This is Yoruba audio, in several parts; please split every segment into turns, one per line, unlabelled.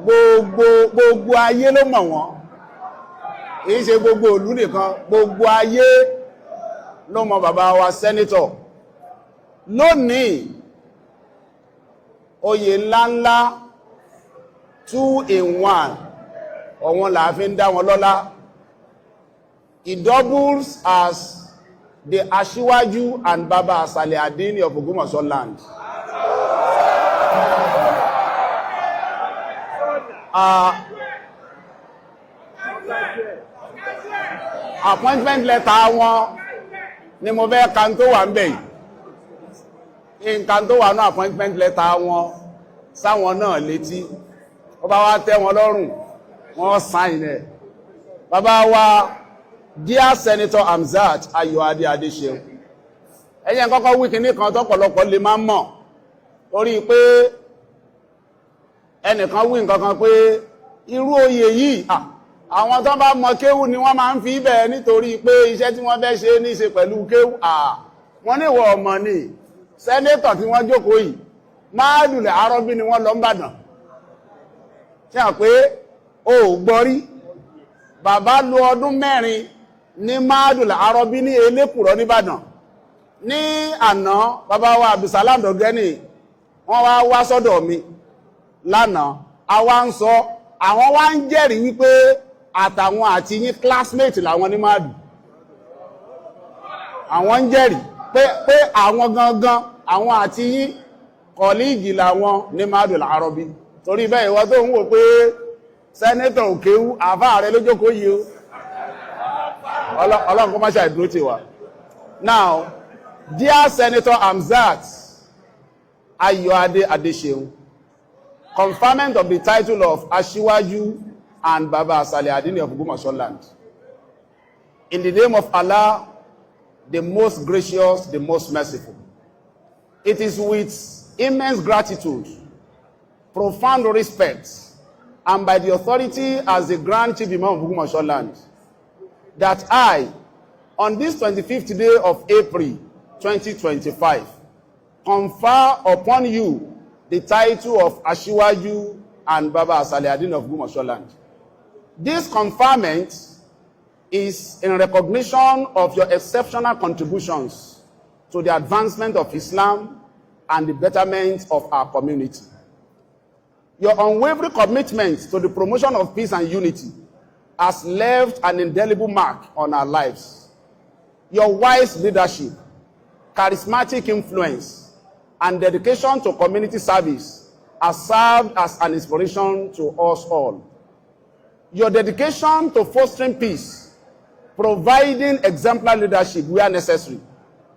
Gbogbo gbogbo ayé ló mọ̀ wọ́n. Kìí ṣe gbogbo ìlú nìkan, gbogbo ayé ló mọ̀ bàbá wa senator. Lónìí, oyè ńláńlá two in one ọ̀wọ́n là fi ń dá wọn lọ́lá. He doubles as the Aṣíwájú and Baba Asale Adini of Ogbomoso land. Appointment letter wọn ni mo fẹ́ kan tó wà ń bẹ̀ yìí. Nǹkan tó wà ní appointment letter wọn sáwọn náà létí, ó bá wá tẹ́ wọn lọ́rùn, wọ́n sign ẹ̀. Bàbá wa, dear Senator Hamzat Ayọ̀adé Adéṣeun, ẹ̀yẹn kọ́kọ́ wí kíní kan tọ́pọ̀lọpọ̀ lè máa mọ̀, torí pé ẹnìkan wí nǹkan kan pé irú oyè yìí, àwọn tó bá mọ kéwú ni wọ́n máa ń fi bẹ́ẹ̀, nítorí pé iṣẹ́ tí wọ́n fẹ́ ṣe ní ṣe pẹ̀lú kéwú. Wọ́n ní ìwọ ọmọ ni senator tí wọ́n jókòó yìí, máàdùlẹ̀ arọ́bí ni wọ́n lọ ń bàdàn tí a pé o ò gbọ́ rí. Bàbá lo ọdún 4 ní máàdùlẹ̀ arọ́bí ní Elékùrọ́ nìbàdàn. Ní àná, bàbá wa Abdulsalam Dọ̀gẹ́nì, wọ́n wá wá sọ́dọ̀ mi lánàá, a wá ń sọ, àwọn wá ń jẹ́rìí wípé àtàwọn àti yín, classmate làwọn ní máàdù. Àwọn ń jẹ́rìí pé àwọn gangan, àwọn àti yín, colleague làwọn ní máàdù làárọ̀bí. Torí bẹ́ẹ̀, ìwọ tó ń wò pé senator òkéwú, àfáà rẹ lójókòó yìí o. Ọlọ́run kó má ṣàìdúró tì wá. Now, dear Senator Hamzat Ayọ̀adé Adéṣeun, conferment of the title of Aṣíwájú and Baba Asale Adini of Ogbomoso land. In the name of Allah, the most gracious, the most merciful. It is with immense gratitude, profound respect, and by the authority as the Grand Chief Imam of Ogbomoso land, that I, on this 25th day of April 2025, confer upon you the title of Ashiwaju and Baba Asale Adini of Ogbomoso land. This conferment is in recognition of your exceptional contributions to the advancement of Islam and the betterment of our community. Your unwavering commitment to the promotion of peace and unity has left an indelible mark on our lives. Your wise leadership, charismatic influence, and dedication to community service has served as an inspiration to us all. Your dedication to fostering peace, providing exemplary leadership where necessary,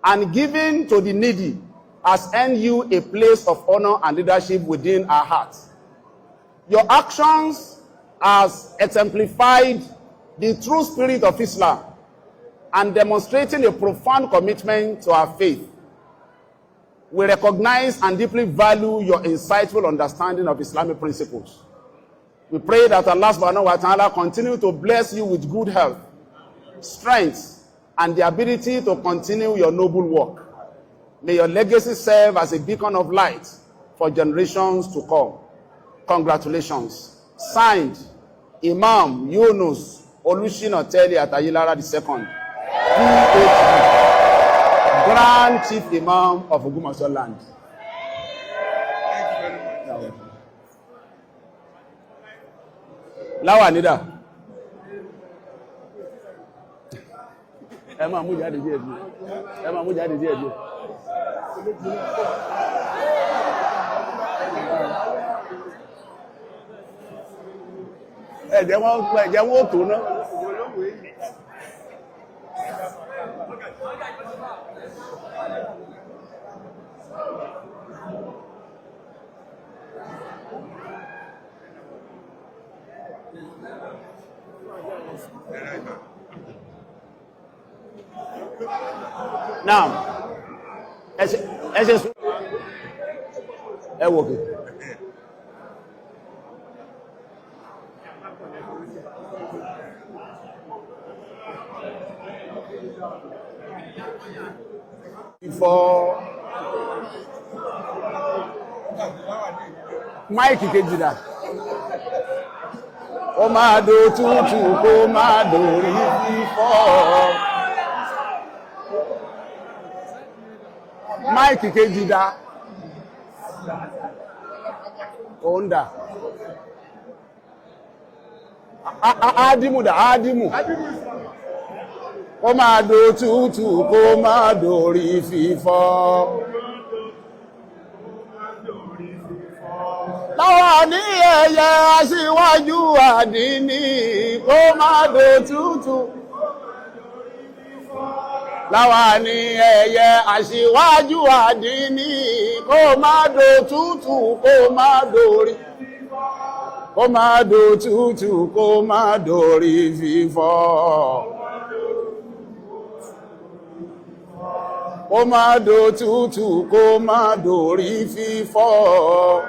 and giving to the needy has earned you a place of honor and leadership within our hearts. Your actions has exemplified the true spirit of Islam and demonstrating a profound commitment to our faith. We recognize and deeply value your insightful understanding of Islamic principles. We pray that Allah subhanahu wa ta'ala continue to bless you with good health, strength, and the ability to continue your noble work. May your legacy serve as a beacon of light for generations to come. Congratulations. Signed, Imam Yunus Olushina Teli Atayilara II, PhD, Grand Chief Imam of Ogbomoso land.
Thank you very much.
Láwà nídà. Ẹ máa mú jáde díẹ̀ díẹ̀. Ẹ máa mú jáde díẹ̀ díẹ̀. Ẹ̀jẹ̀ wọ́n ó tó ná. Now, ẹ ṣe sùn. Ẹ wò kì. Before máìkì kejì dà. Kó máa do tútù, kó máa dòrí fífọ́. Mic kejì dá. Òun dà. Ádámù dà, Ádámù. Kó máa do tútù, kó máa dòrí fífọ́. Láwa ní ẹ̀yẹ aṣíwájú àdínní, kó máa do tútù. Láwa ní ẹ̀yẹ aṣíwájú àdínní, kó máa do tútù, kó máa dòrí. Kó máa do tútù, kó máa dòrí fífọ́. Kó máa do tútù, kó máa dòrí fífọ́.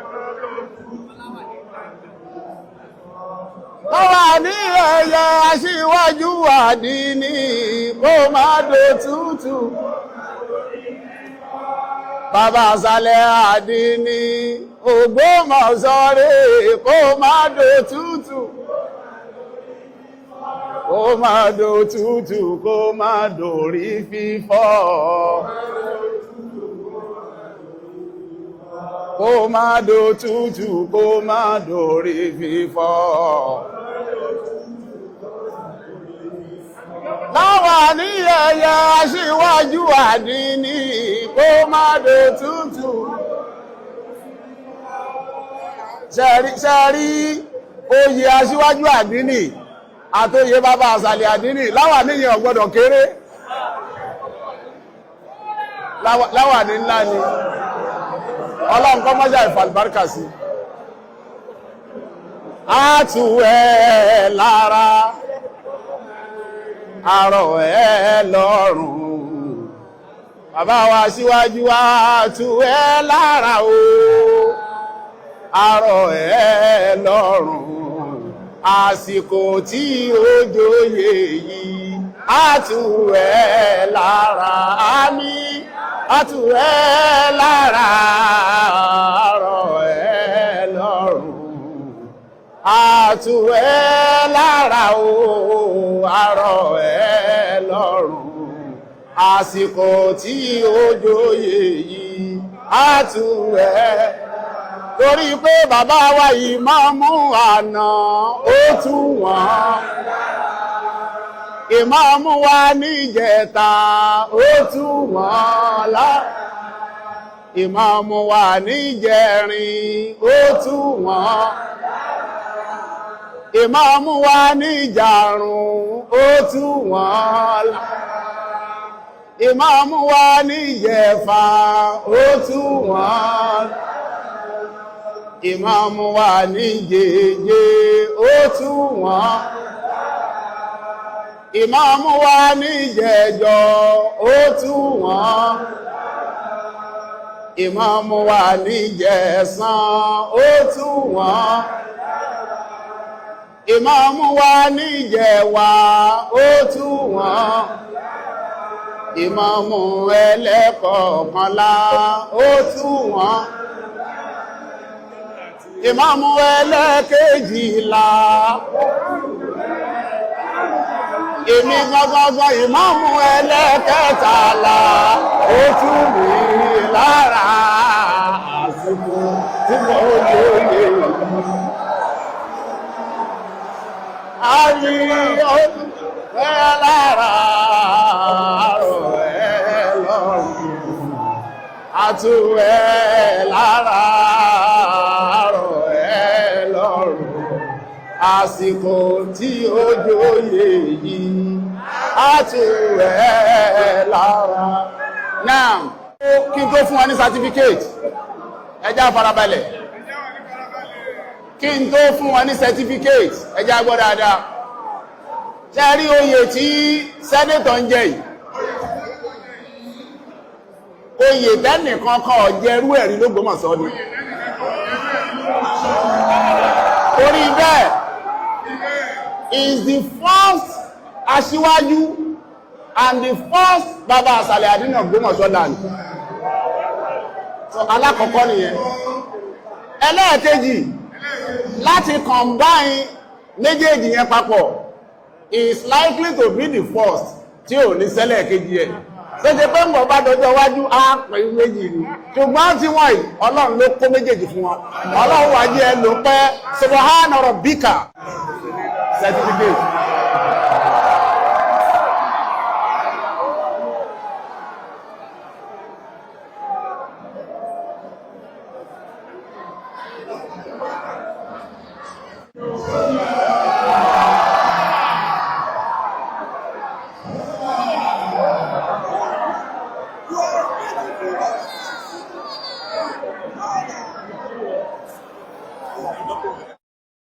Láwa ní ẹ̀yẹ aṣíwájú àdínní, kó máa do tútù. Bàbá àsàlẹ̀ àdínní, Ògbómọ̀ṣọ́ rè, kó máa do tútù. Kó máa do tútù, kó máa dòrí fífọ́. Kó máa do tútù, kó máa dòrí fífọ́. Láwa ní ẹ̀yẹ aṣíwájú àdínní, kó máa do tútù. Ṣẹ́rí oyè aṣíwájú àdínní àtoyè bàbá àsàlẹ̀ àdínní, láwà níyẹn ò gbọ́dọ̀ kéré. Láwà ní ńlá ni. Ọlọ́run kọ́ mọ́jà ìfàlùbáríkà sí. Á tù ẹ́ lára, àrọ̀ ẹ́ lọ́rùn. Bàbá wa síwájú, á tù ẹ́ lára o, àrọ̀ ẹ́ lọ́rùn. Àsìkò tí ó joyè yìí, á tù ẹ́ lára. Àmín, á tù ẹ́ lára, àrọ̀ ẹ́ lọ́rùn. Á tù ẹ́ lára o, àrọ̀ ẹ́ lọ́rùn. Àsìkò tí ó joyè yìí, á tù ẹ́. Torí pé bàbá wa ìmáàmù àná, ó tù wọ́n. Ìmáàmù wa níjẹta, ó tù wọ́n lá. Ìmáàmù wa níjẹrin, ó tù wọ́n. Ìmáàmù wa níjàrún, ó tù wọ́n lá. Ìmáàmù wa níjẹ̀fà, ó tù wọ́n. Ìmáàmù wa níjẹ̀jẹ̀, ó tù wọ́n. Ìmáàmù wa níjẹ̀jọ, ó tù wọ́n. Ìmáàmù wa níjẹ̀sán, ó tù wọ́n. Ìmáàmù wa níjẹ̀wá, ó tù wọ́n. Ìmáàmù ẹlẹ́kọ̀ọ́kànlá, ó tù wọ́n. Ìmáàmù ẹlẹ́kejìlá, èmi gangan ìmáàmù ẹlẹ́kẹtàlá, ó tù mí lára. Àsìkò tí mo lóye, àmì ọdún ẹ lára, àrò ẹ lọ́rùn. Àtù ẹ lára, àrò ẹ lọ́rùn. Àsìkò tí ó joyè yìí, àtù ẹ lára. Now, kí n tó fún wa ní certificate, ẹ jẹ́ á farabalẹ̀. Kí n tó fún wa ní certificate, ẹ jẹ́ á gbọ́ dáadáa. Ṣe rí oyè tí senator ń jẹ yìí, oyè tẹ́nìkan kan ọ̀jẹ̀rú ẹ̀rí l'Ógbómọ̀ṣọ́ ni. Torí bẹ́ẹ̀, is the first aṣíwájú and the first bàbá àsàlẹ̀ àdínà Ògbómọ̀ṣọ́ land. So alákọ̀ọ́kọ́ nìyẹn. Ẹlẹ́ẹ̀kejì, láti combine Méjèèjì yẹn papọ̀ is likely to be the first tí ò ní ṣẹlẹ̀ kejì ẹ̀. Ṣéṣe pé ń bọ̀ bá dọjọ́ iwájú á pè méjì ni, ṣùgbọ́n tí wọ́n yìí, Ọlọ́run ló kó méjèèjì fún wọn. Ọlọ́run wá jẹ́ ẹ lò pẹ́. Subhana rabbika certificate.